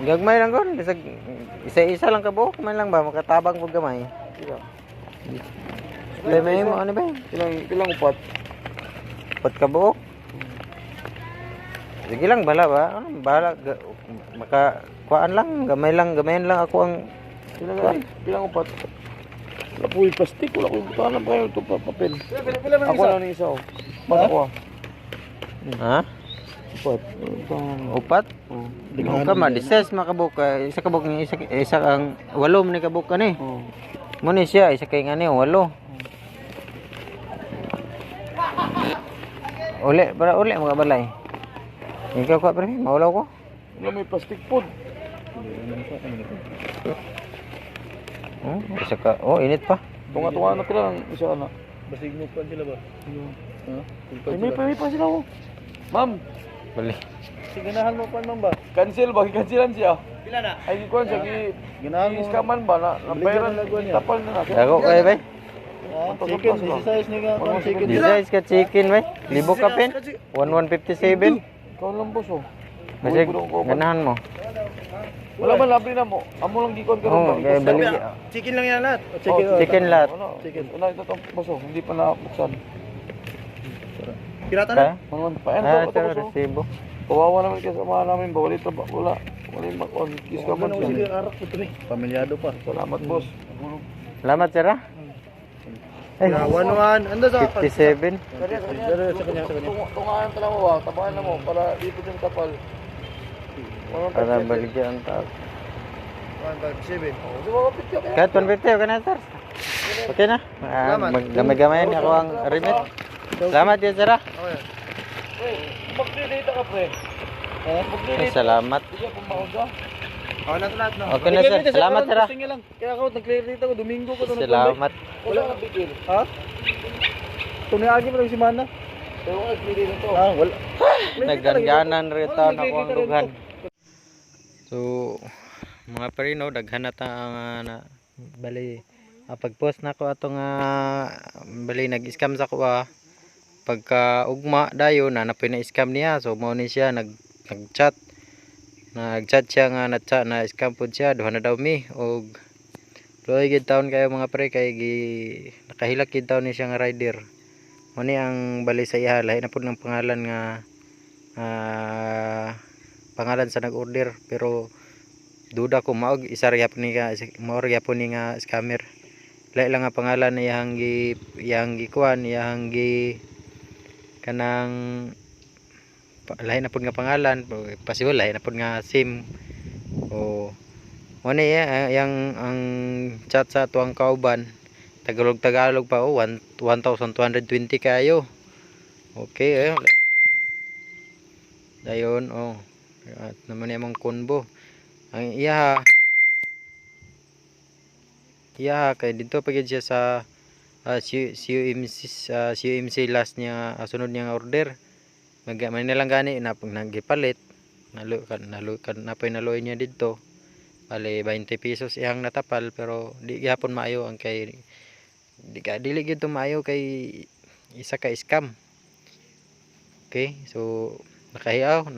Gagmay lang kon, bisag isa-isa lang ka buok man lang ba makatabang pug gamay. Pila? Lay may mo ano ba? Pilang upat? Upat ka buok. Sige lang bala ba? Ano bahala maka kuan lang, gamay lang, gamayan lang ako ang Pilang gani? Pilang upat? Wala po yung plastic, wala ko yung butanan pa kayo ito pa, papel. Pila man Ako isa? na ni isa oh. Basta ko ah. Ha? Upat. Butanan. Upat? Oh. Ano ka ma dises makabuk isa ka buok isa isa ang walo man ni kabuk ani. Oh. Mo ni siya isa kay ngani walo. Uli, para uli mga balay. Ikaw ko pre, maulaw ko. Wala may plastic pod. Oh, isa ka. Oh, init pa. Tunga-tunga na pila lang isa na. Basig mo pa sila ba? Ha? Ay, may pa sila oh. Ma'am, Bali. Siganahan mo pa man ba? Cancel ba? Cancelan siya. Pila na? Ay, gikuan siya. Gi, Ganahan mo. Iskaman ba? Na, nabayaran, Bigyan ng laguan niya. Tapal na na. Dago kay bay. Chicken, 16 ni ka. Chicken. Designs ka chicken bay. Libo ka pin. 1157. Ikaw lang boss oh. Basig, ganahan mo. Wala man labi na mo. Amo lang gikuan karon Oh, ba? kay balik. Chicken lang yan lahat. Chicken. Chicken lahat. Wala, chicken. Wala ito tong boss oh. Hindi pa nabuksan. Pirata Ka? Mangon pa. Ano Ah, to, ito boss, oh. resibo. Kawawa naman kasi sa mga namin ba? Wala ito ba? Wala. Wala yung makon. Kiss ka man siya. Arak ko to eh. Pamilyado pa. Salamat boss. Salamat sir ah. Ay, 1-1. Ando sa 57. Kanya, kanya. Sa kanya, sa kanya. Tungaan pa lang mo ba? Tabahan na mo para dito yung tapal. Para baligyan ang tao. 157. Oh, di ba mapit ka kaya? Kahit 150, okay na sir. Okay na. Ah, Salamat. Maggamay-gamayan ako ang remit. Salamat yun sir ah. Okay. Pre, mag-data ka pre. Eh? Ay, Mag-data. salamat. Hindi ka pumaon ka. Okay na to lahat no. Okay na sir. Salamat sir ah. Gusto lang. Kaya ako nag-clear dito ko Domingo ko to Salamat. Wala ka bigil. Ha? Tuniagi pa lang si Mana. Pero kung nag-data to. Ah, wala. Nagganganan rin taon ako ang dughan. So, mga pre no, daghan na ta ang na, bali pag-post na ko ato nga bali nag-scam sa ko ah. Pagka ugma dayon na napoy na scam niya. So mao ni siya nag-chat. Nag-chat siya nga na chat na scam pod siya duha na daw mi og luoy gid taon kayo mga pre kay gi nakahilak gid taon ni siya nga rider. Mao ni ang bali sa iya lahi na pod ng pangalan nga pangalan sa nag-order pero duda ko maog isa ra gyapon ni nga mao ra gyapon ni nga scammer. Lahi lang nga pangalan na iyang gikuan iyang gi kanang lahi na pud nga pangalan possible lahi na pud nga SIM o mo ni yang ang chat sa tuang kauban Tagalog Tagalog pa oh 1220 kayo. Okay eh. Dayon oh. At naman yung konbo. Ang iya iya kay dito pa gyud siya sa CUMC sa CUMC last niya sunod niya nga order. Mag man lang gani na pag nagipalit nalo kan nalo kan napoy naluoy niya didto. Bale 20 pesos iyang natapal pero di gyapon maayo ang kay di ka dili gyud to maayo kay isa ka scam. Okay, so nakahiyaw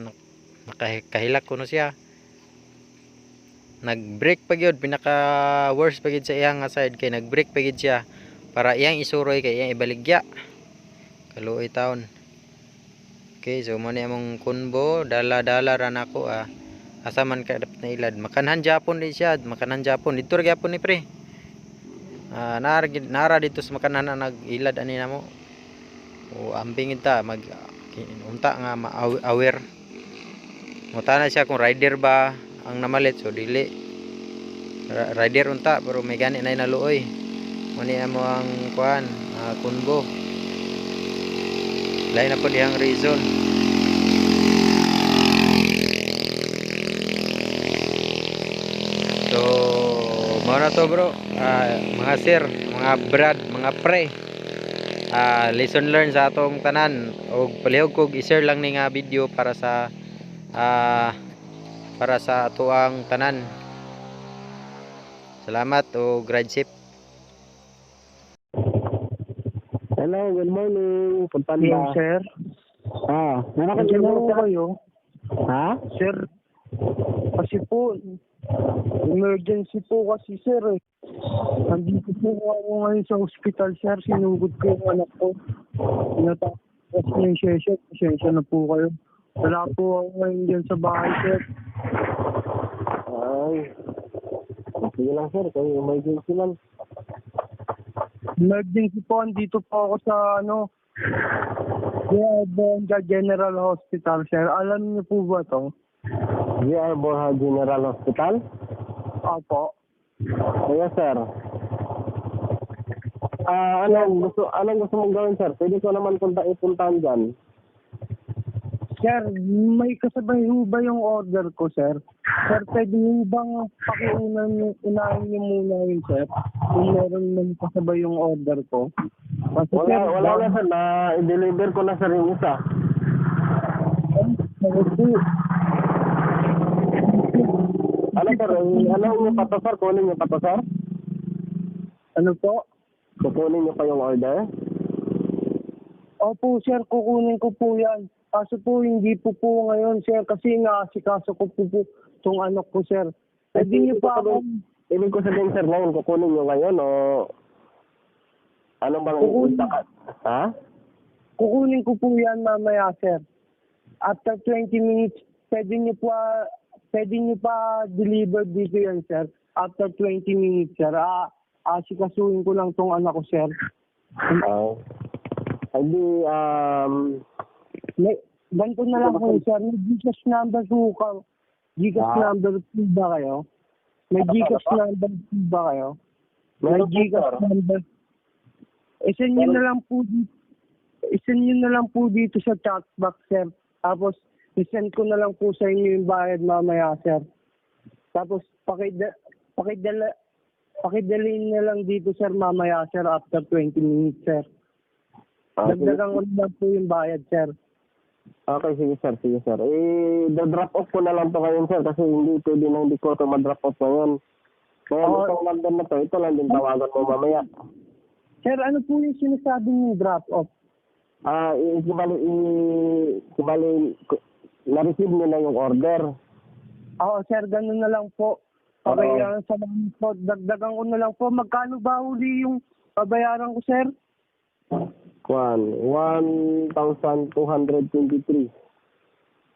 nakahilak kuno siya. Nag-break pa gyud pinaka worst pa gyud sa iyang nga side kay nag-break pa gyud siya para iyang isuroy kay iyang ibaligya. Kaluoy taon. Okay, so mo ni among kunbo, dala-dala ra nako ah. Asa man ka dapat na ilad. Makanhan Japon di siya, makanhan Japon. Dito ra gyapon ni pre. Ah, nara nara dito sa makanhan na nag-ilad ani namo. O ambing ta mag unta nga ma-aware. Mutana siya kung rider ba ang namalit so dili. Rider unta pero may gani na naluoy. Mo ni amo ang kuan, kunbo. Lain na po diyang reason. So, mao na to bro. Mga sir, mga brad, mga pre. Lesson learned sa atong tanan og palihog kog i-share lang ni nga video para sa atoang tanan. Salamat og ride safe. Hello, good morning. Puntan Hello, ba? sir. Ah, meron ka Nandiyan dito po kayo? Ha? Sir, Kasi po, emergency po kasi, sir, eh. Nandito po ako ngayon sa hospital, sir. Sinugod ko yung anak ko. Tinatapos niya yung session. Pasensya na po kayo. Wala po ako ngayon dyan sa bahay, sir. Ay. Sige lang, sir, kay emergency lang. Emergency po, andito po ako sa ano, Bonga General Hospital, sir. Alam niyo po ba to? GR Borja General Hospital? Opo. Yes, sir. Ah, anong gusto mong gawin, sir? Pwede ko naman ipuntahan dyan. Sir, may kasabay ho ba yung order ko, sir? Sir, pwede ho bang unahin niyo muna yun, sir? Kung meron man kasabay yung order ko. Kasi, Wala, sir, wala na, sir, na i-deliver ko na, sir, yung isa. Sorry po. Ano, sir, eh, ano niyo pa to, sir? Kunin niyo pa to, sir? Ano po? Kukunin niyo pa yung order? Opo, sir, kukunin ko po yan. Kaso po, hindi po po ngayon, sir, kasi naasikaso ko po itong anak ko, sir. Pwede niyo pa ako, Ibig ko sabihin, sir, ngayon, kukunin niyo ngayon o ano bang Kukunin. Ha? Kukunin ko po yan mamaya, sir. After 20 minutes, pwede niyo pa deliver dito yan, sir. After 20 minutes, sir. Ah, asikasuhin ko lang tong anak ko, sir. Ay. Ay di, May, ganito na lang po, sir. May Gcash number po ka. Gcash number po ba kayo? May Ano pa, Gcash ano pa? number po ba kayo? May Meron po, Gcash sir. number. I-send nyo na lang po dito. I-send nyo na lang po dito sa chat box, sir. Tapos, i-send ko na lang po sa inyo yung bayad mamaya, sir. Tapos, pakidalhin na lang dito, sir, mamaya, sir, after 20 minutes, sir. Ah, sige. Dagdagan ko na lang po yung bayad, sir. Okay, sige, sir, sige, sir. Eh, drop off ko na lang to ngayon, sir, kasi hindi pwede na hindi ko ito ma-drop off ngayon. Ngayon, Oo. itong number na to, ito lang din tawagan mo mamaya. Sir, ano po yung sinasabi niyong drop off? Ah, i, bali, na-receive niyo na yung order. Oo, sir, ganun na lang po. Okay, Oo. salamat po. Dagdagan ko na lang po. Magkano ba uli yung babayaran ko, sir? Kwan, 1,223.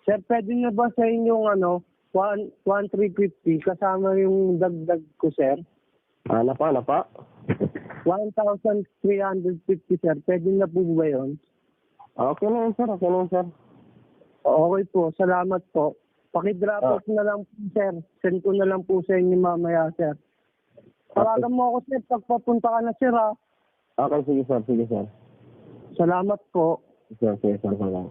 Sir, pwede na ba sa inyong ano, 1,350 kasama yung dagdag ko, sir? Ano pa, ano pa? 1,350, sir. Pwede na po ba yun? Okay na yun, sir. Okay na yun, sir. Okay po, salamat po. Paki-drop off na lang po, sir. Send ko na lang po sa inyo mamaya, sir. Tawagan mo ako, sir, pag papunta ka na, sir, ha. Okay, sige, sir. Sige, sir. Salamat po. Sir, sige, sir. Salamat.